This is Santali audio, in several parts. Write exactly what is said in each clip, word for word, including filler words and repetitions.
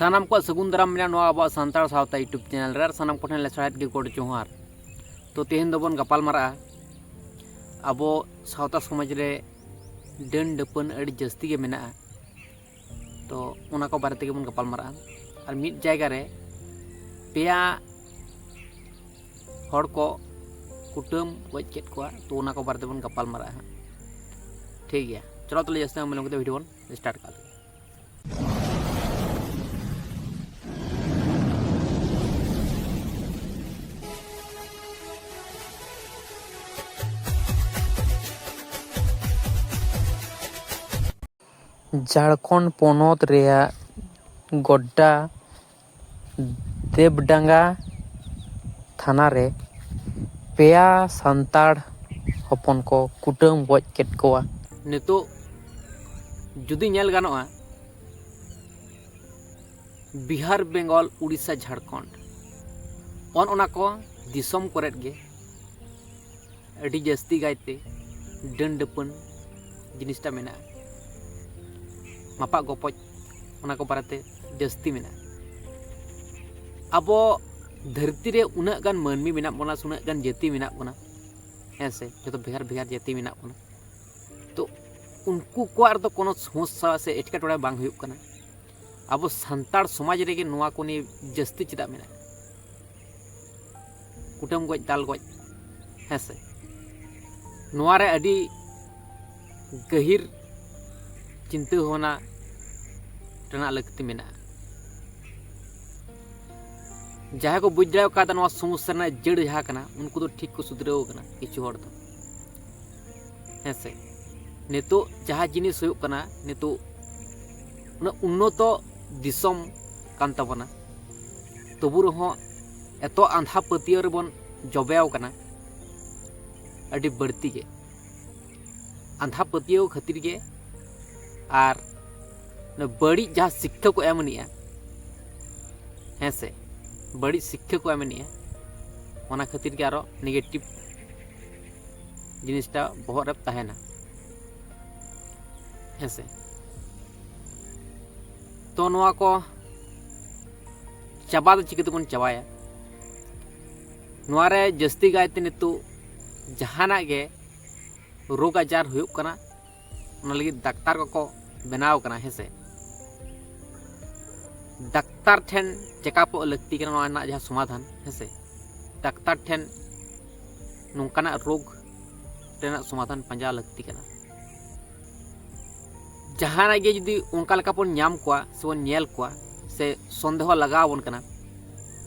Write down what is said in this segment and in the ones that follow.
ᱥᱟᱱᱟᱢ ᱠᱚᱣᱟᱜ ᱥᱟᱹᱜᱩᱱ ᱫᱟᱨᱟᱢ ᱢᱮᱱᱟᱜᱼᱟ ᱱᱚᱣᱟ ᱟᱵᱚᱣᱟᱜ ᱥᱟᱱᱛᱟᱲ ᱥᱟᱶᱛᱟ YouTube ᱪᱮᱱᱮᱞ ᱨᱮ᱾ ᱟᱨ ᱥᱟᱱᱟᱢ ᱠᱚᱴᱷᱮᱱ ᱞᱮᱥᱟᱲᱦᱮᱫ ᱜᱮ ᱜᱚᱰ ᱡᱚᱦᱟᱨ᱾ ᱛᱚ ᱛᱮᱦᱮᱧ ᱫᱚᱵᱚᱱ ᱜᱟᱯᱟᱞ ᱢᱟᱨᱟᱜᱼᱟ ᱟᱵᱚ ᱥᱟᱶᱛᱟ ᱥᱚᱢᱟᱡᱽ ᱨᱮ ᱰᱟᱹᱱ ᱰᱟᱹᱯᱟᱹᱱ ᱟᱹᱰᱤ ᱡᱟᱹᱥᱛᱤ ᱜᱮ ᱢᱮᱱᱟᱜᱼᱟ᱾ ᱛᱚ ᱚᱱᱟ ᱠᱚ ᱵᱟᱨᱮ ᱛᱮᱜᱮ ᱵᱚᱱ ᱜᱟᱯᱟᱞ ᱢᱟᱨᱟᱜᱼᱟ᱾ ᱟᱨ ᱢᱤᱫ ᱡᱟᱭᱜᱟ ᱨᱮ ᱯᱮᱭᱟ ᱦᱚᱲ ᱠᱚ ᱠᱩᱴᱟᱹᱢ ᱜᱚᱡ ᱠᱮᱫ ᱠᱚᱣᱟ᱾ ᱛᱚ ᱚᱱᱟ ᱠᱚ ᱵᱟᱨᱮ ᱛᱮᱵᱚᱱ ᱜᱟᱯᱟᱞ ᱢᱟᱨᱟᱜᱼᱟ ᱦᱟᱸᱜ᱾ ᱴᱷᱤᱠ ᱜᱮᱭᱟ, ᱪᱚᱞᱚ ᱛᱟᱦᱞᱮ ᱡᱟᱹᱥᱛᱤ ᱵᱟᱝ ᱢᱮᱱ ᱠᱟᱛᱮ ᱵᱷᱤᱰᱤᱭᱳ ᱵᱚᱱ ᱥᱴᱟᱨᱴ ᱠᱟᱜ ᱞᱮᱜᱮ᱾ ᱡᱷᱟᱲᱠᱷᱚᱸᱰ ᱯᱚᱱᱚᱛ ᱨᱮᱭᱟᱜ ᱜᱚᱰᱰᱟ ᱫᱮᱵᱰᱟᱸᱜᱟ ᱛᱷᱟᱱᱟ ᱨᱮ ᱯᱮᱭᱟ ᱥᱟᱱᱛᱟᱲ ᱦᱚᱯᱚᱱ ᱠᱚ ᱠᱩᱴᱟᱹᱢ ᱜᱚᱡ ᱠᱮᱫ ᱠᱚᱣᱟ᱾ ᱱᱤᱛᱚᱜ ᱡᱩᱫᱤ ᱧᱮᱞ ᱜᱟᱱᱚᱜᱼᱟ, ᱵᱤᱦᱟᱨ, ᱵᱮᱝᱜᱚᱞ, ᱩᱲᱤᱥᱥᱟ, ᱡᱷᱟᱲᱠᱷᱚᱸᱰ, ᱚᱱ ᱚᱱᱟ ᱠᱚ ᱫᱤᱥᱚᱢ ᱠᱚᱨᱮᱫ ᱜᱮ ᱟᱹᱰᱤ ᱡᱟᱹᱥᱛᱤ ᱠᱟᱭᱛᱮ ᱰᱟᱹᱱ ᱰᱟᱹᱯᱟᱹᱱ ᱡᱤᱱᱤᱥᱴᱟ ᱢᱮᱱᱟᱜᱼᱟ᱾ ᱢᱟᱯᱟᱜ ᱜᱚᱯᱚᱡ, ᱚᱱᱟ ᱠᱚ ᱵᱟᱨᱮᱛᱮ ᱡᱟᱹᱥᱛᱤ ᱢᱮᱱᱟᱜᱼᱟ᱾ ᱟᱵᱚ ᱫᱷᱟᱹᱨᱛᱤ ᱨᱮ ᱩᱱᱟᱹᱜ ᱜᱟᱱ ᱢᱟᱹᱱᱢᱤ ᱢᱮᱱᱟᱜ ᱵᱚᱱᱟ ᱥᱮ ᱩᱱᱟᱹᱜ ᱜᱟᱱ ᱡᱟᱹᱛᱤ ᱢᱮᱱᱟᱜ ᱵᱚᱱᱟ, ᱦᱮᱸ ᱥᱮ, ᱡᱚᱛᱚ ᱵᱷᱮᱜᱟᱨ ᱵᱷᱮᱜᱟᱨ ᱡᱟᱹᱛᱤ ᱢᱮᱱᱟᱜ ᱵᱚᱱᱟ᱾ ᱛᱚ ᱩᱱᱠᱩ ᱠᱚᱣᱟᱜ ᱨᱮᱫᱚ ᱠᱳᱱᱳ ᱥᱚᱢᱚᱥᱥᱟ ᱥᱮ ᱮᱴᱠᱮᱴᱚᱬᱮ ᱵᱟᱝ ᱦᱩᱭᱩᱜ ᱠᱟᱱᱟ᱾ ᱟᱵᱚ ᱥᱟᱱᱛᱟᱲ ᱥᱚᱢᱟᱡᱽ ᱨᱮᱜᱮ ᱱᱚᱣᱟ ᱠᱚ ᱱᱤᱭᱮ ᱡᱟᱹᱥᱛᱤ ᱪᱮᱫᱟᱜ ᱢᱮᱱᱟᱜᱼᱟ? ᱠᱩᱴᱟᱹᱢ ᱜᱚᱡ, ᱫᱟᱞ ᱜᱚᱡ, ᱦᱮᱸ ᱥᱮ? ᱱᱚᱣᱟ ᱨᱮ ᱟᱹᱰᱤ ᱜᱟᱹᱦᱤᱨ ᱪᱤᱱᱛᱟᱹ ᱵᱷᱟᱵᱽᱱᱟ ᱨᱮᱱᱟᱜ ᱞᱟᱹᱠᱛᱤ ᱢᱮᱱᱟᱜᱼᱟ᱾ ᱡᱟᱦᱟᱸᱭ ᱠᱚ ᱵᱩᱡᱽ ᱫᱟᱲᱮ ᱟᱠᱟᱫᱟ ᱱᱚᱣᱟ ᱥᱚᱢᱚᱥᱥᱟ ᱨᱮᱱᱟᱜ ᱡᱟᱹᱲ ᱡᱟᱦᱟᱸ ᱠᱟᱱᱟ, ᱩᱱᱠᱩ ᱫᱚ ᱴᱷᱤᱠ ᱠᱚ ᱥᱩᱫᱷᱨᱟᱹᱣ ᱟᱠᱟᱱᱟ ᱠᱤᱪᱷᱩ ᱦᱚᱲ ᱫᱚ, ᱦᱮᱸ ᱥᱮ? ᱱᱤᱛᱚᱜ ᱡᱟᱦᱟᱸ ᱡᱤᱱᱤᱥ ᱦᱩᱭᱩᱜ ᱠᱟᱱᱟ, ᱱᱤᱛᱚᱜ ᱩᱱᱟᱹᱜ ᱩᱱᱱᱚᱛᱚ ᱫᱤᱥᱚᱢ ᱠᱟᱱ ᱛᱟᱵᱚᱱᱟ, ᱛᱚᱵᱩ ᱨᱮᱦᱚᱸ ᱮᱛᱚ ᱟᱸᱫᱷᱟ ᱯᱟᱹᱛᱭᱟᱹᱣ ᱨᱮᱵᱚᱱ ᱡᱚᱵᱮᱣ ᱠᱟᱱᱟ ᱟᱹᱰᱤ ᱵᱟᱹᱲᱛᱤ ᱜᱮ᱾ ᱟᱸᱫᱷᱟ ᱯᱟᱹᱛᱭᱟᱹᱣ ᱠᱷᱟᱹᱛᱤᱨ ᱜᱮ ᱟᱨ ᱚᱱᱟ ᱵᱟᱹᱲᱤᱡ ᱡᱟᱦᱟᱸ ᱥᱤᱠᱠᱷᱟ ᱠᱚ ᱮᱢ ᱟᱹᱱᱤᱡᱼᱟ, ᱦᱮᱸ ᱥᱮ, ᱵᱟᱹᱲᱤᱡ ᱥᱤᱠᱠᱷᱟ ᱠᱚ ᱮᱢ ᱟᱹᱱᱤᱡᱼᱟ, ᱚᱱᱟ ᱠᱷᱟᱹᱛᱤᱨ ᱜᱮ ᱟᱨᱚ ᱱᱮᱜᱮᱴᱤᱵᱷ ᱡᱤᱱᱤᱥᱴᱟ ᱵᱚᱦᱚᱜ ᱨᱮ ᱛᱟᱦᱮᱱᱟ, ᱦᱮᱸ ᱥᱮ᱾ ᱛᱚ ᱱᱚᱣᱟ ᱠᱚ ᱪᱟᱵᱟ ᱫᱚ ᱪᱤᱠᱟᱹ ᱛᱮᱵᱚᱱ ᱪᱟᱵᱟᱭᱟ? ᱱᱚᱣᱟ ᱨᱮ ᱡᱟᱹᱥᱛᱤ ᱠᱟᱭᱛᱮ ᱱᱤᱛᱚᱜ ᱡᱟᱦᱟᱱᱟᱜ ᱜᱮ ᱨᱳᱜᱽ ᱟᱡᱟᱨ ᱦᱩᱭᱩᱜ ᱠᱟᱱᱟ, ᱚᱱᱟ ᱞᱟᱹᱜᱤᱫ ᱰᱟᱠᱛᱟᱨ ᱠᱚᱠᱚ ᱵᱮᱱᱟᱣ ᱠᱟᱱᱟ, ᱦᱮᱸ ᱥᱮ? ᱰᱟᱠᱛᱟᱨ ᱴᱷᱮᱱ ᱪᱮᱠᱟᱯᱚᱜ ᱞᱟᱹᱠᱛᱤ ᱠᱟᱱᱟ, ᱱᱚᱣᱟ ᱨᱮᱱᱟᱜ ᱡᱟᱦᱟᱸ ᱥᱚᱢᱟᱫᱷᱟᱱ, ᱦᱮᱸ ᱥᱮ? ᱰᱟᱠᱛᱟᱨ ᱴᱷᱮᱱ ᱱᱚᱝᱠᱟᱱᱟᱜ ᱨᱳᱜᱽ ᱨᱮᱱᱟᱜ ᱥᱚᱢᱟᱫᱷᱟᱱ ᱯᱟᱸᱡᱟ ᱞᱟᱹᱠᱛᱤ ᱠᱟᱱᱟ᱾ ᱡᱟᱦᱟᱱᱟᱜ ᱜᱮ ᱡᱩᱫᱤ ᱚᱱᱠᱟ ᱞᱮᱠᱟ ᱵᱚᱱ ᱧᱟᱢ ᱠᱚᱣᱟ ᱥᱮᱵᱚᱱ ᱧᱮᱞ ᱠᱚᱣᱟ ᱥᱮ ᱥᱚᱱᱫᱮᱦᱚ ᱞᱟᱜᱟᱣ ᱟᱵᱚᱱ ᱠᱟᱱᱟ,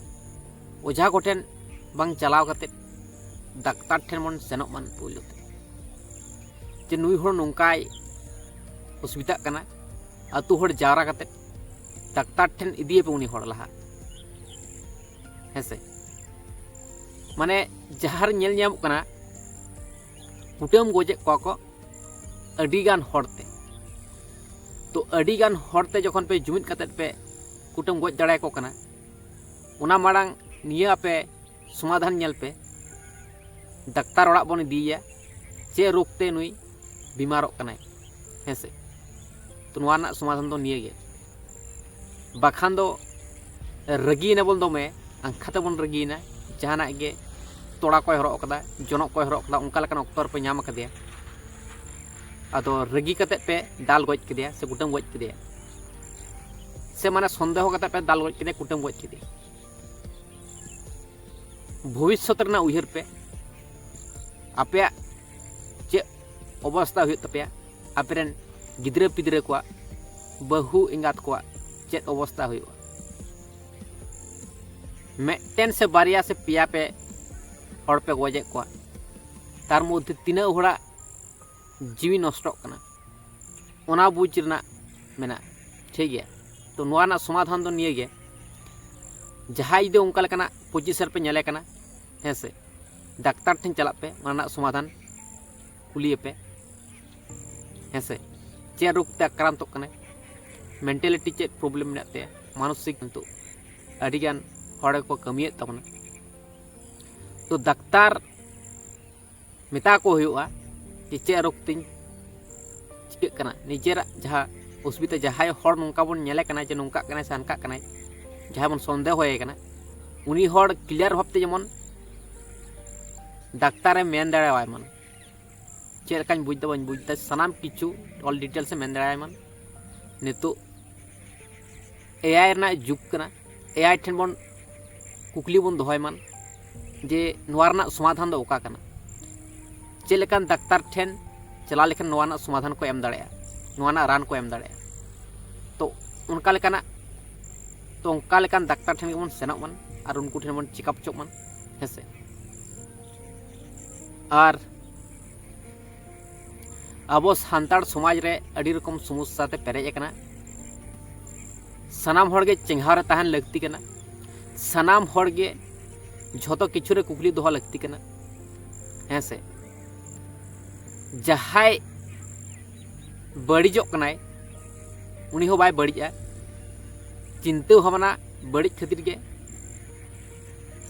ᱚᱡᱷᱟ ᱠᱚᱴᱷᱮᱱ ᱵᱟᱝ ᱪᱟᱞᱟᱣ ᱠᱟᱛᱮ ᱰᱟᱠᱛᱟᱨ ᱴᱷᱮᱱ ᱵᱚᱱ ᱥᱮᱱᱚᱜ ᱢᱟ ᱯᱳᱭᱞᱳ ᱛᱮ, ᱡᱮ ᱱᱩᱭ ᱦᱚᱲ ᱱᱚᱝᱠᱟᱭ ᱚᱥᱩᱵᱤᱫᱷᱟᱜ ᱠᱟᱱᱟ, ᱟᱹᱛᱩ ᱦᱚᱲ ᱡᱟᱣᱨᱟ ᱠᱟᱛᱮ ᱰᱟᱠᱛᱟᱨ ᱴᱷᱮᱱ ᱤᱫᱤᱭᱮᱯᱮ ᱩᱱᱤ ᱦᱚᱲ ᱞᱟᱦᱟ, ᱦᱮᱸ ᱥᱮ? ᱢᱟᱱᱮ ᱡᱟᱦᱟᱸ ᱨᱮ ᱧᱮᱞ ᱧᱟᱢᱚᱜ ᱠᱟᱱᱟ, ᱠᱩᱴᱟᱹᱢ ᱜᱚᱡᱮᱫ ᱠᱚᱣᱟ ᱠᱚ ᱟᱹᱰᱤᱜᱟᱱ ᱦᱚᱲᱛᱮ᱾ ᱛᱚ ᱟᱹᱰᱤᱜᱟᱱ ᱦᱚᱲᱛᱮ ᱡᱚᱠᱷᱚᱱ ᱯᱮ ᱡᱩᱢᱤᱫ ᱠᱟᱛᱮ ᱯᱮ ᱠᱩᱴᱟᱹᱢ ᱜᱚᱡ ᱫᱟᱲᱮᱭᱟᱠᱚ ᱠᱟᱱᱟ, ᱚᱱᱟ ᱢᱟᱲᱟᱝ ᱱᱤᱭᱟᱹ ᱟᱯᱮ ᱥᱚᱢᱟᱫᱷᱟᱱ ᱧᱮᱞ ᱯᱮ, ᱰᱟᱠᱛᱟᱨ ᱚᱲᱟᱜ ᱵᱚᱱ ᱤᱫᱤᱭᱮᱭᱟ, ᱪᱮᱫ ᱨᱳᱜᱽ ᱛᱮ ᱱᱩᱭ ᱵᱤᱢᱟᱨᱚᱜ ᱠᱟᱱᱟᱭ, ᱦᱮᱸ ᱥᱮ? ᱛᱚ ᱱᱚᱣᱟ ᱨᱮᱱᱟᱜ ᱥᱚᱢᱟᱫᱷᱟᱱ ᱫᱚ ᱱᱤᱭᱟᱹ ᱜᱮ᱾ ᱵᱟᱠᱷᱟᱱ ᱫᱚ ᱨᱟᱹᱜᱤᱭᱮᱱᱟ ᱵᱚᱱ ᱫᱚᱢᱮ, ᱟᱝᱠᱷᱟ ᱛᱮᱵᱚᱱ ᱨᱟᱹᱜᱤᱭᱮᱱᱟ, ᱡᱟᱦᱟᱱᱟᱜ ᱜᱮ ᱛᱚᱲᱟ ᱠᱚᱭ ᱦᱚᱨᱚᱜ ᱠᱟᱫᱟ, ᱡᱚᱱᱚᱜ ᱠᱚᱭ ᱦᱚᱨᱚᱜ ᱠᱟᱫᱟ, ᱚᱱᱠᱟ ᱞᱮᱠᱟᱱ ᱚᱠᱛᱚ ᱨᱮᱯᱮ ᱧᱟᱢ ᱟᱠᱟᱫᱮᱭᱟ, ᱟᱫᱚ ᱨᱟᱹᱜᱤ ᱠᱟᱛᱮ ᱯᱮ ᱫᱟᱞ ᱜᱚᱡ ᱠᱮᱫᱮᱭᱟ ᱥᱮ ᱠᱩᱴᱟᱹᱢ ᱜᱚᱡ ᱠᱮᱫᱮᱭᱟ, ᱥᱮ ᱢᱟᱱᱮ ᱥᱚᱱᱫᱮᱦᱚ ᱠᱟᱛᱮ ᱯᱮ ᱫᱟᱞ ᱜᱚᱡ ᱠᱮᱫᱮᱭᱟ, ᱠᱩᱴᱟᱹᱢ ᱜᱚᱡ ᱠᱮᱫᱮᱭᱟ᱾ ᱵᱷᱚᱵᱤᱥᱥᱚᱛ ᱨᱮᱱᱟᱜ ᱩᱭᱦᱟᱹᱨ ᱯᱮ, ᱟᱯᱮᱭᱟᱜ ᱪᱮᱫ ᱚᱵᱚᱥᱛᱟ ᱦᱩᱭᱩᱜ ᱛᱟᱯᱮᱭᱟ, ᱟᱯᱮᱨᱮᱱ ᱜᱤᱫᱽᱨᱟᱹ ᱯᱤᱫᱽᱨᱟᱹ ᱠᱚᱣᱟᱜ, ᱵᱟᱹᱦᱩ ᱮᱸᱜᱟᱛ ᱠᱚᱣᱟᱜ ᱪᱮᱫ ᱚᱵᱚᱥᱛᱟ ᱦᱩᱭᱩᱜᱼᱟ? ᱢᱤᱫᱴᱮᱱ ᱥᱮ ᱵᱟᱨᱭᱟ ᱥᱮ ᱯᱮᱭᱟ ᱯᱮ ᱦᱚᱲ ᱯᱮ ᱜᱚᱡᱮᱫ ᱠᱚᱣᱟ, ᱛᱟᱨ ᱢᱚᱫᱽᱫᱷᱮ ᱛᱤᱱᱟᱹᱜ ᱦᱚᱲᱟᱜ ᱡᱤᱣᱤ ᱱᱚᱥᱴᱚᱜ ᱠᱟᱱᱟ, ᱚᱱᱟ ᱵᱩᱡᱽ ᱨᱮᱱᱟᱜ ᱢᱮᱱᱟᱜᱼᱟ, ᱴᱷᱤᱠ ᱜᱮᱭᱟ? ᱛᱚ ᱱᱚᱣᱟ ᱨᱮᱱᱟᱜ ᱥᱚᱢᱟᱫᱷᱟᱱ ᱫᱚ ᱱᱤᱭᱟᱹ ᱜᱮ, ᱡᱟᱦᱟᱸᱭ ᱡᱩᱫᱤ ᱚᱱᱠᱟ ᱞᱮᱠᱟᱱᱟᱜ ᱯᱚᱡᱤᱥᱚᱱ ᱨᱮᱯᱮ ᱧᱮᱞᱮ ᱠᱟᱱᱟ, ᱦᱮᱸ ᱥᱮ, ᱰᱟᱠᱛᱟᱨ ᱴᱷᱮᱱ ᱪᱟᱞᱟᱜ ᱯᱮ, ᱚᱱᱟ ᱨᱮᱱᱟᱜ ᱥᱚᱢᱟᱫᱷᱟᱱ ᱠᱩᱞᱤᱭᱮᱯᱮ, ᱦᱮᱸ ᱥᱮ, ᱪᱮᱫ ᱨᱳᱜᱽ ᱛᱮ ᱟᱠᱨᱟᱱᱛᱚᱜ ᱠᱟᱱᱟᱭ, ᱢᱮᱱᱴᱟᱞᱤᱴᱤ ᱪᱮᱫ ᱯᱨᱚᱵᱞᱮᱢ ᱢᱮᱱᱟᱜ ᱛᱟᱭᱟ, ᱢᱟᱱᱚᱥᱤᱠ ᱱᱤᱛᱚᱜ ᱟᱹᱰᱤᱜᱟᱱ ᱦᱚᱲ ᱜᱮᱠᱚ ᱠᱟᱹᱢᱤᱭᱮᱫ ᱛᱟᱵᱚᱱᱟ᱾ ᱛᱚ ᱰᱟᱠᱛᱟᱨ ᱢᱮᱛᱟ ᱠᱚ ᱦᱩᱭᱩᱜᱼᱟ ᱡᱮ ᱪᱮᱫ ᱨᱳᱜᱽ ᱛᱤᱧ ᱪᱤᱠᱟᱹᱜ ᱠᱟᱱᱟ, ᱱᱤᱡᱮᱨᱟᱜ ᱡᱟᱦᱟᱸ ᱚᱥᱩᱵᱤᱫᱷᱟ, ᱡᱟᱦᱟᱸᱭ ᱦᱚᱲ ᱱᱚᱝᱠᱟ ᱵᱚᱱ ᱧᱮᱞᱮ ᱠᱟᱱᱟ ᱡᱮ ᱱᱚᱝᱠᱟᱜ ᱠᱟᱱᱟᱭ ᱥᱮ ᱦᱟᱱᱠᱟᱜ ᱠᱟᱱᱟᱭ, ᱡᱟᱦᱟᱸᱭ ᱵᱚᱱ ᱥᱚᱱᱫᱮᱦᱚᱭᱮ ᱠᱟᱱᱟ, ᱩᱱᱤ ᱦᱚᱲ ᱠᱞᱤᱭᱟᱨ ᱵᱷᱟᱵᱽᱛᱮ ᱡᱮᱢᱚᱱ ᱰᱟᱠᱛᱟᱨᱮ ᱢᱮᱱ ᱫᱟᱲᱮᱭᱟᱭ ᱢᱟ, ᱪᱮᱫ ᱞᱮᱠᱟᱧ ᱵᱩᱡᱽ ᱮᱫᱟ ᱵᱟᱹᱧ ᱵᱩᱡᱽ ᱮᱫᱟ, ᱥᱟᱱᱟᱢ ᱠᱤᱪᱷᱩ ᱚᱞ ᱰᱤᱴᱮᱞᱥ ᱮ ᱢᱮᱱ ᱫᱟᱲᱮᱭᱟᱭ ᱢᱟ᱾ ᱱᱤᱛᱚᱜ ᱮ ᱟᱭ ᱨᱮᱱᱟᱜ ᱡᱩᱜᱽ ᱠᱟᱱᱟ, ᱮ ᱟᱭ ᱴᱷᱮᱱ ᱵᱚᱱ ᱠᱩᱠᱞᱤ ᱵᱚᱱ ᱫᱚᱦᱚᱭ ᱢᱟ ᱡᱮ ᱱᱚᱣᱟ ᱨᱮᱱᱟᱜ ᱥᱚᱢᱟᱫᱷᱟᱱ ᱫᱚ ᱚᱠᱟ ᱠᱟᱱᱟ, ᱪᱮᱫ ᱞᱮᱠᱟᱱ ᱰᱟᱠᱛᱟᱨ ᱴᱷᱮᱱ ᱪᱟᱞᱟᱣ ᱞᱮᱠᱷᱟᱱ ᱱᱚᱣᱟ ᱨᱮᱱᱟᱜ ᱥᱚᱢᱟᱫᱷᱟᱱ ᱠᱚ ᱮᱢ ᱫᱟᱲᱮᱭᱟᱜᱼᱟ, ᱱᱚᱣᱟ ᱨᱮᱱᱟᱜ ᱨᱟᱱ ᱠᱚ ᱮᱢ ᱫᱟᱲᱮᱭᱟᱜᱼᱟ᱾ ᱛᱚ ᱚᱱᱠᱟ ᱞᱮᱠᱟᱱᱟᱜ ᱛᱚ ᱚᱱᱠᱟ ᱞᱮᱠᱟᱱ ᱰᱟᱠᱛᱟᱨ ᱴᱷᱮᱱ ᱜᱮᱵᱚᱱ ᱥᱮᱱᱚᱜ ᱢᱟ ᱟᱨ ᱩᱱᱠᱩ ᱴᱷᱮᱱ ᱵᱚᱱ ᱪᱮᱠᱟᱯ ᱦᱚᱪᱚᱜ ᱢᱟ, ᱦᱮᱸ ᱥᱮ᱾ ᱟᱨ ᱟᱵᱚ ᱥᱟᱱᱛᱟᱲ ᱥᱚᱢᱟᱡᱽ ᱨᱮ ᱟᱹᱰᱤ ᱨᱚᱠᱚᱢ ᱥᱚᱢᱚᱥᱥᱟ ᱛᱮ ᱯᱮᱨᱮᱡ ᱟᱠᱟᱱᱟ᱾ ᱥᱟᱱᱟᱢ ᱦᱚᱲ ᱜᱮ ᱪᱮᱸᱜᱷᱟᱣ ᱨᱮ ᱛᱟᱦᱮᱱ ᱞᱟᱹᱠᱛᱤ ᱠᱟᱱᱟ, ᱥᱟᱱᱟᱢ ᱦᱚᱲ ᱜᱮ ᱡᱷᱚᱛᱚ ᱠᱤᱪᱷᱩ ᱨᱮ ᱠᱩᱠᱞᱤ ᱫᱚᱦᱚ ᱞᱟᱹᱠᱛᱤ ᱠᱟᱱᱟ, ᱦᱮᱸ ᱥᱮ᱾ ᱡᱟᱦᱟᱸᱭ ᱵᱟᱹᱲᱤᱡᱚᱜ ᱠᱟᱱᱟᱭ, ᱩᱱᱤ ᱦᱚᱸ ᱵᱟᱭ ᱵᱟᱹᱲᱤᱡᱼᱟ᱾ ᱪᱤᱱᱛᱟᱹ ᱵᱷᱟᱵᱽᱱᱟ ᱵᱟᱹᱲᱤᱡ ᱠᱷᱟᱹᱛᱤᱨ ᱜᱮ,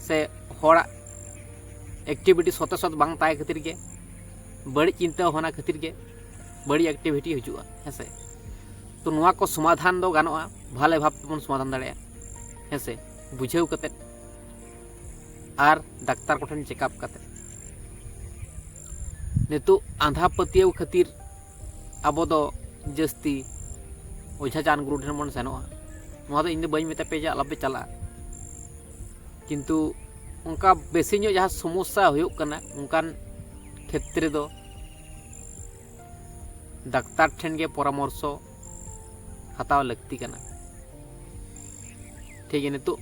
ᱥᱮ ᱦᱚᱲᱟᱜ ᱮᱠᱴᱤᱵᱷᱤᱴᱤ ᱥᱚᱛᱮ ᱥᱚᱛ ᱵᱟᱝ ᱛᱟᱦᱮᱸ ᱠᱷᱟᱹᱛᱤᱨ ᱜᱮ, ᱵᱟᱹᱲᱤᱡ ᱪᱤᱱᱛᱟᱹ ᱵᱷᱟᱵᱽᱱᱟ ᱠᱷᱟᱹᱛᱤᱨ ᱜᱮ ᱵᱟᱹᱲᱤᱡ ᱮᱠᱴᱤᱵᱷᱤᱴᱤ ᱦᱤᱡᱩᱜᱼᱟ, ᱦᱮᱸ ᱥᱮ᱾ ᱛᱚ ᱱᱚᱣᱟ ᱠᱚ ᱥᱚᱢᱟᱫᱷᱟᱱ ᱫᱚ ᱜᱟᱱᱚᱜᱼᱟ, ᱵᱷᱟᱞᱮ ᱵᱷᱟᱵᱽ ᱛᱮᱵᱚᱱ ᱥᱚᱢᱟᱫᱷᱟᱱ ᱫᱟᱲᱮᱭᱟᱜᱼᱟ, ᱦᱮᱸ ᱥᱮ, ᱵᱩᱡᱷᱟᱹᱣ ᱠᱟᱛᱮᱫ ᱟᱨ ᱰᱟᱠᱛᱟᱨ ᱠᱚᱴᱷᱮᱱ ᱪᱮᱠᱟᱯ ᱠᱟᱛᱮᱫ᱾ ᱱᱤᱛᱚᱜ ᱟᱸᱫᱷᱟ ᱯᱟᱹᱛᱭᱟᱹᱣ ᱠᱷᱟᱹᱛᱤᱨ ᱟᱵᱚ ᱫᱚ ᱡᱟᱹᱥᱛᱤ ᱚᱡᱷᱟ ᱪᱟᱱ ᱜᱩᱨᱩ ᱴᱷᱮᱱ ᱵᱚᱱ ᱥᱮᱱᱚᱜᱼᱟ᱾ ᱱᱚᱣᱟ ᱫᱚ ᱤᱧ ᱫᱚ ᱵᱟᱹᱧ ᱢᱮᱛᱟ ᱯᱮᱭᱟ ᱡᱮ ᱟᱞᱚᱯᱮ ᱪᱟᱞᱟᱜᱼᱟ, ᱠᱤᱱᱛᱩ ᱚᱱᱠᱟ ᱵᱮᱥᱤ ᱧᱚᱜ ᱡᱟᱦᱟᱸ ᱥᱚᱢᱚᱥᱥᱟ ᱦᱩᱭᱩᱜ ᱠᱟᱱᱟ, ᱚᱱᱠᱟᱱ ᱠᱷᱮᱛᱨᱮ ᱫᱚ ᱰᱟᱠᱛᱟᱨ ᱴᱷᱮᱱ ᱜᱮ ᱯᱚᱨᱟᱢᱚᱨᱥᱚ ᱦᱟᱛᱟᱣ ᱞᱟᱹᱠᱛᱤ ᱠᱟᱱᱟ᱾ ᱴᱷᱤᱠ ᱜᱮᱭᱟ, ᱱᱤᱛᱚᱜ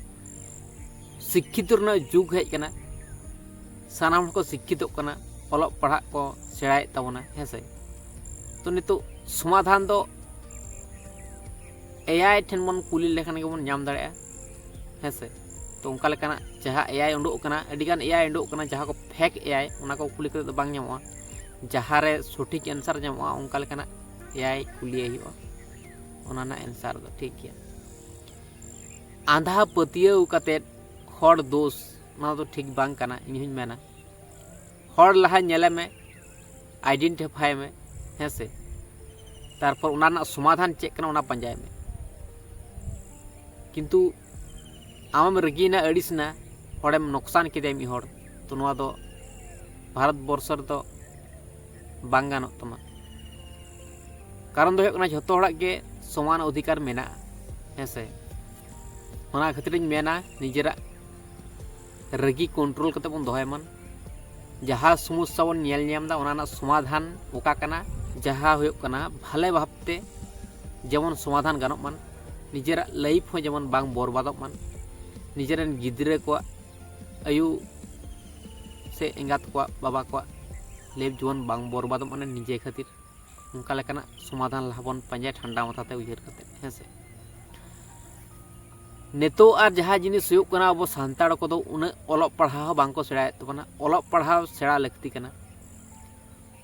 ᱥᱤᱠᱠᱷᱤᱛᱚ ᱨᱮᱱᱟᱜ ᱡᱩᱜᱽ ᱦᱮᱡ ᱠᱟᱱᱟ, ᱥᱟᱱᱟᱢ ᱦᱚᱲ ᱠᱚ ᱥᱤᱠᱠᱷᱤᱛᱚᱜ ᱠᱟᱱᱟ, ᱚᱞᱚᱜ ᱯᱟᱲᱦᱟᱜ ᱠᱚ ᱥᱮᱬᱟᱭᱮᱫ ᱛᱟᱵᱚᱱᱟ, ᱦᱮᱸ ᱥᱮ᱾ ᱛᱚ ᱱᱤᱛᱚᱜ ᱥᱚᱢᱟᱫᱷᱟᱱ ᱫᱚ ᱮ ᱟᱭ ᱴᱷᱮᱱ ᱵᱚᱱ ᱠᱩᱞᱤ ᱞᱮᱠᱷᱟᱱ ᱜᱮᱵᱚᱱ ᱧᱟᱢ ᱫᱟᱲᱮᱭᱟᱜᱼᱟ, ᱦᱮᱸ ᱥᱮ᱾ ᱛᱚ ᱚᱱᱠᱟ ᱞᱮᱠᱟᱱᱟᱜ ᱡᱟᱦᱟᱸ ᱮ ᱟᱭ ᱩᱰᱩᱠ ᱠᱟᱱᱟ, ᱟᱹᱰᱤᱜᱟᱱ ᱮ ᱟᱭ ᱩᱰᱩᱠ ᱠᱟᱱᱟ, ᱡᱟᱦᱟᱸ ᱠᱚ ᱯᱷᱮᱠ ᱮ ᱟᱭ, ᱚᱱᱟ ᱠᱚ ᱠᱩᱞᱤ ᱠᱟᱛᱮ ᱫᱚ ᱵᱟᱝ ᱧᱟᱢᱚᱜᱼᱟ᱾ ᱡᱟᱦᱟᱸ ᱨᱮ ᱥᱚᱴᱷᱤᱠ ᱮᱱᱥᱟᱨ ᱧᱟᱢᱚᱜᱼᱟ, ᱚᱱᱠᱟ ᱞᱮᱠᱟᱱᱟᱜ ᱮ ᱟᱭ ᱠᱩᱞᱤᱭᱮ ᱦᱩᱭᱩᱜᱼᱟ, ᱚᱱᱟ ᱨᱮᱱᱟᱜ ᱮᱱᱥᱟᱨ ᱫᱚ ᱴᱷᱤᱠ ᱜᱮᱭᱟ᱾ ᱟᱸᱫᱷᱟ ᱯᱟᱹᱛᱭᱟᱹᱣ ᱠᱟᱛᱮᱫ ᱦᱚᱲ ᱫᱳᱥ, ᱚᱱᱟ ᱫᱚ ᱴᱷᱤᱠ ᱵᱟᱝ ᱠᱟᱱᱟ, ᱤᱧ ᱦᱚᱧ ᱢᱮᱱᱟ᱾ ᱦᱚᱲ ᱞᱟᱦᱟ ᱧᱮᱞᱮ ᱢᱮ, ᱟᱭᱰᱮᱱᱴᱤᱯᱷᱟᱭ ᱢᱮ, ᱦᱮᱸ ᱥᱮ᱾ ᱛᱟᱨᱯᱚᱨ ᱚᱱᱟ ᱨᱮᱱᱟᱜ ᱥᱚᱢᱟᱫᱷᱟᱱ ᱪᱮᱫ ᱠᱟᱱᱟ, ᱚᱱᱟ ᱯᱟᱸᱡᱟᱭ ᱢᱮ᱾ ᱠᱤᱱᱛᱩ ᱟᱢᱮᱢ ᱨᱟᱹᱜᱤᱭᱮᱱᱟ, ᱟᱹᱲᱤᱥᱮᱱᱟ, ᱦᱚᱲᱮᱢ ᱱᱚᱠᱥᱟᱱ ᱠᱮᱫᱮᱭᱟ ᱢᱤᱫ ᱦᱚᱲ, ᱛᱚ ᱱᱚᱣᱟ ᱫᱚ ᱵᱷᱟᱨᱚᱛ ᱵᱚᱨᱥᱚ ᱨᱮᱫᱚ ᱵᱟᱝ ᱜᱟᱱᱚᱜ ᱛᱟᱢᱟ᱾ ᱠᱟᱨᱚᱱ ᱫᱚ ᱦᱩᱭᱩᱜ ᱠᱟᱱᱟ, ᱡᱷᱚᱛᱚ ᱦᱚᱲᱟᱜ ᱜᱮ ᱥᱚᱢᱟᱱ ᱚᱫᱷᱤᱠᱟᱨ ᱢᱮᱱᱟᱜᱼᱟ, ᱦᱮᱸ ᱥᱮ? ᱚᱱᱟ ᱠᱷᱟᱹᱛᱤᱨᱤᱧ ᱢᱮᱱᱟ, ᱱᱤᱡᱮᱨᱟᱜ ᱨᱟᱹᱜᱤ ᱠᱚᱱᱴᱨᱳᱞ ᱠᱟᱛᱮ ᱵᱚᱱ ᱫᱚᱦᱚᱭ ᱢᱟ᱾ ᱡᱟᱦᱟᱸ ᱥᱚᱢᱚᱥᱥᱟ ᱵᱚᱱ ᱧᱮᱞ ᱧᱟᱢ ᱮᱫᱟ, ᱚᱱᱟ ᱨᱮᱱᱟᱜ ᱥᱚᱢᱟᱫᱷᱟᱱ ᱚᱠᱟ ᱠᱟᱱᱟ, ᱡᱟᱦᱟᱸ ᱦᱩᱭᱩᱜ ᱠᱟᱱᱟ ᱵᱷᱟᱞᱮ ᱵᱷᱟᱵᱽᱛᱮ ᱡᱮᱢᱚᱱ ᱥᱚᱢᱟᱫᱷᱟᱱ ᱜᱟᱱᱚᱜ ᱢᱟ, ᱱᱤᱡᱮᱨᱟᱜ ᱞᱟᱭᱤᱯᱷ ᱦᱚᱸ ᱡᱮᱢᱚᱱ ᱵᱟᱝ ᱵᱚᱨᱵᱟᱫᱚᱜ ᱢᱟ, ᱱᱤᱡᱮᱨᱮᱱ ᱜᱤᱫᱽᱨᱟᱹ ᱠᱚᱣᱟᱜ ᱟᱭᱩ ᱥᱮ ᱮᱸᱜᱟᱛ ᱠᱚᱣᱟᱜ, ᱵᱟᱵᱟ ᱠᱚᱣᱟᱜ ᱞᱟᱭᱤᱯᱷ ᱡᱮᱢᱚᱱ ᱵᱟᱝ ᱵᱚᱨᱵᱟᱫᱚᱜ ᱢᱟ ᱱᱤᱡᱮ ᱠᱷᱟᱹᱛᱤᱨ, ᱚᱱᱠᱟ ᱞᱮᱠᱟᱱᱟᱜ ᱥᱚᱢᱟᱫᱷᱟᱱ ᱞᱟᱦᱟ ᱵᱚᱱ ᱯᱟᱸᱡᱟᱭᱟ, ᱴᱷᱟᱱᱰᱟ ᱢᱟᱛᱷᱟ ᱛᱮ ᱩᱭᱦᱟᱹᱨ ᱠᱟᱛᱮ, ᱦᱮᱸ ᱥᱮ? ᱱᱤᱛᱚᱜ ᱟᱨ ᱡᱟᱦᱟᱸ ᱡᱤᱱᱤᱥ ᱦᱩᱭᱩᱜ ᱠᱟᱱᱟ, ᱟᱵᱚ ᱥᱟᱱᱛᱟᱲ ᱠᱚᱫᱚ ᱩᱱᱟᱹᱜ ᱚᱞᱚᱜ ᱯᱟᱲᱦᱟᱣ ᱦᱚᱸ ᱵᱟᱝ ᱠᱚ ᱥᱮᱬᱟᱭᱮᱫ ᱛᱟᱵᱚᱱᱟ᱾ ᱚᱞᱚᱜ ᱯᱟᱲᱦᱟᱣ ᱥᱮᱬᱟ ᱞᱟᱹᱠᱛᱤ ᱠᱟᱱᱟ᱾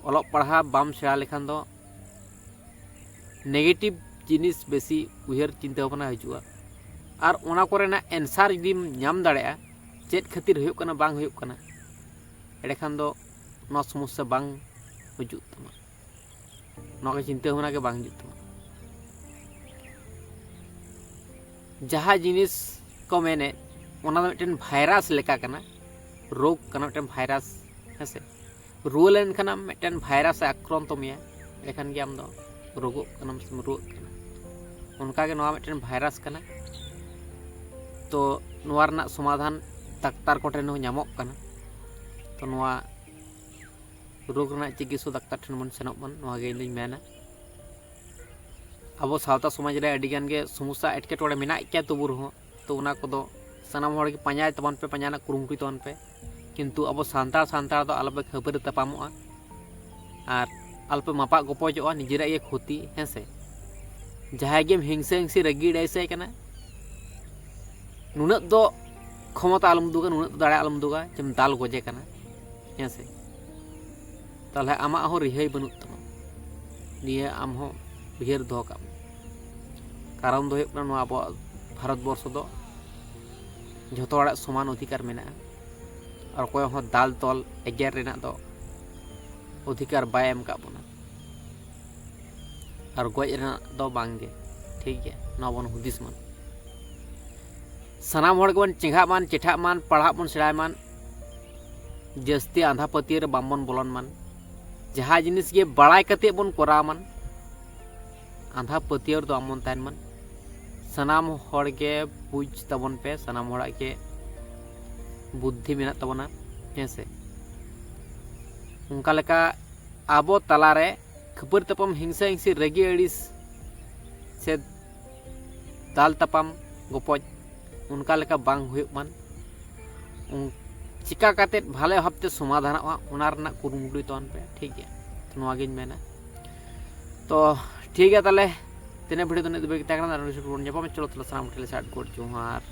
ᱚᱞᱚᱜ ᱯᱟᱲᱦᱟᱣ ᱵᱟᱢ ᱥᱮᱬᱟ ᱞᱮᱠᱷᱟᱱ ᱫᱚ ᱱᱮᱜᱮᱴᱤᱵᱷ ᱡᱤᱱᱤᱥ ᱵᱮᱥᱤ ᱩᱭᱦᱟᱹᱨ ᱪᱤᱱᱛᱟᱹ ᱵᱷᱟᱵᱽᱱᱟ ᱦᱤᱡᱩᱜᱼᱟ, ᱟᱨ ᱚᱱᱟ ᱠᱚᱨᱮᱱᱟᱜ ᱮᱱᱥᱟᱨ ᱡᱩᱫᱤᱢ ᱧᱟᱢ ᱫᱟᱲᱮᱭᱟᱜᱼᱟ, ᱪᱮᱫ ᱠᱷᱟᱹᱛᱤᱨ ᱦᱩᱭᱩᱜ ᱠᱟᱱᱟ, ᱵᱟᱝ ᱦᱩᱭᱩᱜ ᱠᱟᱱᱟ, ᱮᱸᱰᱮᱠᱷᱟᱱ ᱫᱚ ᱱᱚᱣᱟ ᱥᱚᱢᱚᱥᱥᱟ ᱵᱟᱝ ᱦᱤᱡᱩᱜ ᱛᱟᱢᱟ᱾ ᱱᱚᱣᱟ ᱠᱚ ᱪᱤᱱᱛᱟᱹ ᱵᱷᱟᱵᱽᱱᱟ ᱜᱮ ᱵᱟᱝ ᱦᱤᱡᱩᱜ ᱛᱟᱢᱟ᱾ ᱡᱟᱦᱟᱸ ᱡᱤᱱᱤᱥ ᱠᱚ ᱢᱮᱱᱮᱫ, ᱚᱱᱟ ᱫᱚ ᱢᱤᱫᱴᱮᱱ ᱵᱷᱟᱭᱨᱟᱥ ᱞᱮᱠᱟ ᱠᱟᱱᱟ, ᱨᱳᱜᱽ ᱠᱟᱱᱟ, ᱢᱤᱫᱴᱮᱱ ᱵᱷᱟᱭᱨᱟᱥ, ᱦᱮᱸ ᱥᱮ? ᱨᱩᱣᱟᱹ ᱞᱮᱱᱠᱷᱟᱱᱮᱢ, ᱢᱤᱫᱴᱮᱱ ᱵᱷᱟᱭᱨᱟᱥ ᱮ ᱟᱠᱨᱚᱱᱛᱚ ᱢᱮᱭᱟ, ᱮᱸᱰᱮᱠᱷᱟᱱ ᱜᱮ ᱟᱢ ᱫᱚ ᱨᱳᱜᱳᱜ ᱠᱟᱱᱟᱢ ᱥᱮᱢ ᱨᱩᱣᱟᱹᱜ ᱠᱟᱱᱟ᱾ ᱚᱱᱠᱟ ᱜᱮ ᱱᱚᱣᱟ ᱢᱤᱫᱴᱮᱱ ᱵᱷᱟᱭᱨᱟᱥ ᱠᱟᱱᱟ᱾ ᱛᱚ ᱱᱚᱣᱟ ᱨᱮᱱᱟᱜ ᱥᱚᱢᱟᱫᱷᱟᱱ ᱰᱟᱠᱛᱟᱨ ᱠᱚᱴᱷᱮᱱ ᱦᱚᱸ ᱧᱟᱢᱚᱜ ᱠᱟᱱᱟ᱾ ᱛᱚ ᱱᱚᱣᱟ ᱨᱳᱜᱽ ᱨᱮᱱᱟᱜ ᱪᱤᱠᱤᱛᱥᱟ ᱰᱟᱠᱛᱟᱨ ᱴᱷᱮᱱ ᱵᱚᱱ ᱥᱮᱱᱚᱜ ᱢᱟ, ᱱᱚᱣᱟ ᱜᱮ ᱤᱧ ᱫᱩᱧ ᱢᱮᱱᱟ᱾ ᱟᱵᱚ ᱥᱟᱶᱛᱟ ᱥᱚᱢᱟᱡᱽ ᱨᱮ ᱟᱹᱰᱤ ᱜᱟᱱ ᱜᱮ ᱥᱚᱢᱚᱥᱥᱟ, ᱮᱴᱠᱮᱴᱚᱬᱮ ᱢᱮᱱᱟᱜ ᱜᱮᱭᱟ, ᱛᱚᱵᱩ ᱨᱮᱦᱚᱸ ᱛᱚ ᱚᱱᱟ ᱠᱚᱫᱚ ᱥᱟᱱᱟᱢ ᱦᱚᱲ ᱜᱮ ᱯᱟᱸᱡᱟᱭ ᱛᱟᱵᱚᱱ ᱯᱮ, ᱯᱟᱸᱡᱟ ᱨᱮᱱᱟᱜ ᱠᱩᱨᱩᱢᱩᱴᱩᱭ ᱛᱟᱵᱚᱱ ᱯᱮ᱾ ᱠᱤᱱᱛᱩ ᱟᱵᱚ ᱥᱟᱱᱛᱟᱲ ᱥᱟᱱᱛᱟᱲ ᱫᱚ ᱟᱞᱚᱯᱮ ᱠᱷᱟᱹᱯᱟᱹᱨᱤ ᱛᱟᱯᱟᱢᱚᱜᱼᱟ ᱟᱨ ᱟᱞᱚᱯᱮ ᱢᱟᱯᱟᱜ ᱜᱚᱯᱚᱡᱚᱜᱼᱟ, ᱱᱤᱡᱮᱨᱟᱜ ᱜᱮ ᱠᱷᱚᱛᱤ, ᱦᱮᱸ ᱥᱮ? ᱡᱟᱦᱟᱸᱭ ᱜᱮᱢ ᱦᱤᱝᱥᱟᱹ ᱦᱤᱝᱥᱤ ᱨᱟᱹᱜᱤ ᱟᱹᱲᱤᱥᱟᱭ ᱠᱟᱱᱟ, ᱱᱩᱱᱟᱹᱜ ᱫᱚ ᱠᱷᱚᱢᱚᱛᱟ ᱟᱞᱚᱢ ᱩᱫᱩᱜᱟ, ᱱᱩᱱᱟᱹᱜ ᱫᱚ ᱫᱟᱲᱮ ᱟᱞᱚᱢ ᱩᱫᱩᱜᱟ ᱡᱮᱢ ᱫᱟᱞ ᱜᱚᱡᱮ ᱠᱟᱱᱟ, ᱦᱮᱸ ᱥᱮ? ᱛᱟᱦᱚᱞᱮ ᱟᱢᱟᱜ ᱦᱚᱸ ᱨᱤᱦᱟᱹᱭ ᱵᱟᱹᱱᱩᱜ ᱛᱟᱢᱟ᱾ ᱱᱤᱭᱟᱹ ᱟᱢ ᱦᱚᱸ ᱩᱭᱦᱟᱹᱨ ᱫᱚᱦᱚ ᱠᱟᱜ ᱢᱮ᱾ ᱠᱟᱨᱚᱱ ᱫᱚ ᱦᱩᱭᱩᱜ ᱠᱟᱱᱟ, ᱱᱚᱣᱟ ᱟᱵᱚᱣᱟᱜ ᱵᱷᱟᱨᱚᱛ ᱵᱚᱨᱥᱚ ᱫᱚ ᱡᱷᱚᱛᱚ ᱦᱚᱲᱟᱜ ᱥᱚᱢᱟᱱ ᱚᱫᱷᱤᱠᱟᱨ ᱢᱮᱱᱟᱜᱼᱟ, ᱟᱨ ᱚᱠᱚᱭ ᱦᱚᱸ ᱫᱟᱞ ᱛᱚᱞ ᱮᱜᱮᱨ ᱨᱮᱱᱟᱜ ᱫᱚ ᱚᱫᱷᱤᱠᱟᱨ ᱵᱟᱭ ᱮᱢ ᱠᱟᱜ ᱵᱚᱱᱟ, ᱟᱨ ᱜᱚᱡ ᱨᱮᱱᱟᱜ ᱫᱚ ᱵᱟᱝ ᱜᱮ᱾ ᱴᱷᱤᱠ ᱜᱮᱭᱟ, ᱱᱚᱣᱟ ᱵᱚᱱ ᱦᱩᱫᱤᱥ ᱢᱟ᱾ ᱥᱟᱱᱟᱢ ᱦᱚᱲ ᱜᱮᱵᱚᱱ ᱪᱮᱸᱜᱷᱟᱜ ᱢᱟᱱ, ᱪᱮᱴᱷᱟᱜ ᱢᱟᱱ, ᱯᱟᱲᱦᱟᱜ ᱵᱚᱱ ᱥᱮᱬᱟᱭ ᱢᱟᱱ, ᱡᱟᱹᱥᱛᱤ ᱟᱸᱫᱷᱟ ᱯᱟᱹᱛᱭᱟᱹᱣ ᱨᱮ ᱵᱟᱝᱵᱚᱱ ᱵᱚᱞᱚᱱ ᱢᱟᱱ, ᱡᱟᱦᱟᱸ ᱡᱤᱱᱤᱥ ᱜᱮ ᱵᱟᱲᱟᱭ ᱠᱟᱛᱮ ᱵᱚᱱ ᱠᱚᱨᱟᱣ ᱢᱟᱱ, ᱟᱸᱫᱷᱟ ᱯᱟᱹᱛᱭᱟᱹᱣ ᱨᱮᱫᱚ ᱟᱞᱚᱵᱚᱱ ᱛᱟᱦᱮᱱ ᱢᱟᱱ᱾ ᱥᱟᱱᱟᱢ ᱦᱚᱲ ᱜᱮ ᱵᱩᱡᱽ ᱛᱟᱵᱚᱱ ᱯᱮ, ᱥᱟᱱᱟᱢ ᱦᱚᱲᱟᱜ ᱜᱮ ᱵᱩᱫᱽᱫᱷᱤ ᱢᱮᱱᱟᱜ ᱛᱟᱵᱚᱱᱟ, ᱦᱮᱸ ᱥᱮ᱾ ᱚᱱᱠᱟ ᱞᱮᱠᱟ ᱟᱵᱚ ᱛᱟᱞᱟᱨᱮ ᱠᱷᱟᱹᱯᱟᱹᱨᱤ ᱛᱟᱯᱟᱢ, ᱦᱤᱝᱥᱟᱹ ᱦᱤᱝᱥᱤ, ᱨᱟᱹᱜᱤ ᱟᱹᱲᱤᱥ ᱥᱮ ᱫᱟᱞ ᱛᱟᱯᱟᱢ ᱜᱚᱯᱚᱡ, ᱚᱱᱠᱟ ᱞᱮᱠᱟ ᱵᱟᱝ ᱦᱩᱭᱩᱜ ᱢᱟᱱ᱾ ᱩᱱ- ᱪᱤᱠᱟ ᱠᱟᱛᱮᱫ ᱵᱷᱟᱞᱮ ᱵᱷᱟᱵᱽᱛᱮ ᱥᱚᱢᱟᱫᱷᱟᱱᱚᱜᱼᱟ, ᱚᱱᱟ ᱨᱮᱱᱟᱜ ᱠᱩᱨᱩᱢᱩᱴᱩᱭ ᱛᱟᱵᱚᱱ ᱯᱮ, ᱴᱷᱤᱠ ᱜᱮᱭᱟ? ᱛᱚ ᱱᱚᱣᱟᱜᱤᱧ ᱢᱮᱱᱟ᱾ ᱛᱚ ᱴᱷᱤᱠ ᱜᱮᱭᱟ, ᱛᱟᱦᱚᱞᱮ ᱛᱮᱦᱮᱧᱟᱜ ᱵᱷᱤᱰᱤᱭᱳ ᱫᱚ ᱤᱱᱟᱹᱜ ᱫᱷᱟᱹᱵᱤᱡ ᱜᱮ ᱛᱟᱦᱮᱸ ᱠᱟᱱᱟ᱾ ᱟᱨ ᱱᱤᱭᱟᱹ ᱵᱚᱱ ᱧᱟᱯᱟᱢᱟ, ᱪᱚᱞᱚ ᱛᱟᱦᱚᱞᱮ ᱥᱟᱱᱟᱢ ᱠᱚᱴᱷᱮᱱ ᱞᱮ ᱥᱟᱭ ᱟᱴ ᱠᱚᱴ ᱡᱚᱦᱟᱨ᱾